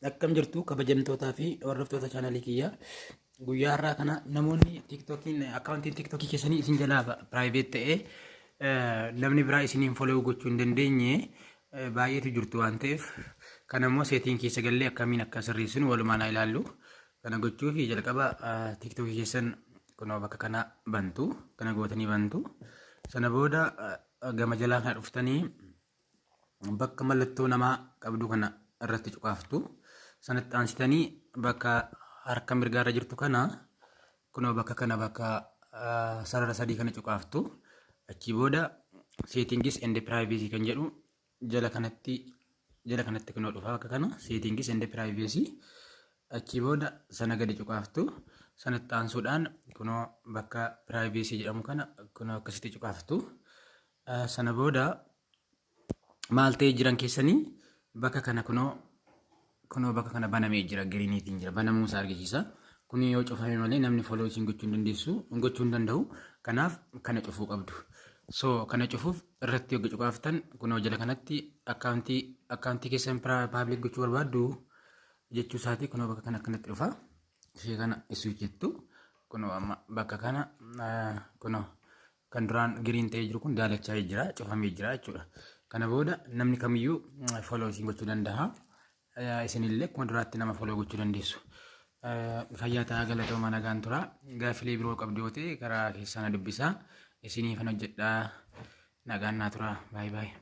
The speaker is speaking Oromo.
Akkam jirtu kabajamtootaa fi hordoftoota chaanalii kiyyaa. Guyyaa har'aa kana namoonni tiiktookiin akkaawuntiin tiiktookii keessanii isin jalaa piraayiveet ta'ee namni biraa isiniin follow gochuu hin dandeenye baay'eetu jirtu waan ta'eef kana immoo seetiin keessa gallee akkamiin akka sirreessinu walumaan haa ilaallu. Kana gochuuf jalqaba tiiktookii keessan kunoo bakka kana bantu, kana gootanii bantu. Sana booda gama jalaa kana dhuftanii bakka mallattoo namaa qabdu kana irratti cuqaaftu. Sanatti aansitanii bakka harka mirgaarra jirtu kana kunoo bakka kana bakka sarara sadii kana cuqaaftu. Achii booda settings and privacy kan jedhu jala kanatti kunoo dhufa, bakka kana settings and privacy. Achii booda sana gadi cuqaaftu. Sanatti aansuudhaan kunoo bakka privacy jedhamu kana kunoo akkasitti cuqaaftu. Sana booda maal ta'ee jiran keessanii bakka kana kunoo bakka kana banamee jira, greeniitiin jira, banamuu isaa argisiisa. Kun yoo cufame malee namni follow isin gochuu hin dandeessu, gochuu hin danda'u. Kanaaf kana cufuu qabdu. So kana cufuuf irratti yoo cuqaaftan kunoo jala kanatti akkaawuntii keessan public gochuu barbaaddu jechuu isaati, kunoo bakka kana akkanatti dhufa. Ishee kana isuu jettu. Kunoo amma bakka kana kunoo kan duraan green ta'ee jiru kun daalachaa jira, cufamee jira jechuudha. Kana booda namni kamiyyuu follow isin gochuu danda'a. Isinillee akkuma duraatti nama follow gochuu dandeessu. Fayyaa ta'aa, galatoomaa, nagaan tura. Gaaffilee biroo qabdu yoo ta'e karaa keessaa na dubbisaa. Isiniifan hojjedhaa. Nagaan naa tura. Baay'ee baay'ee.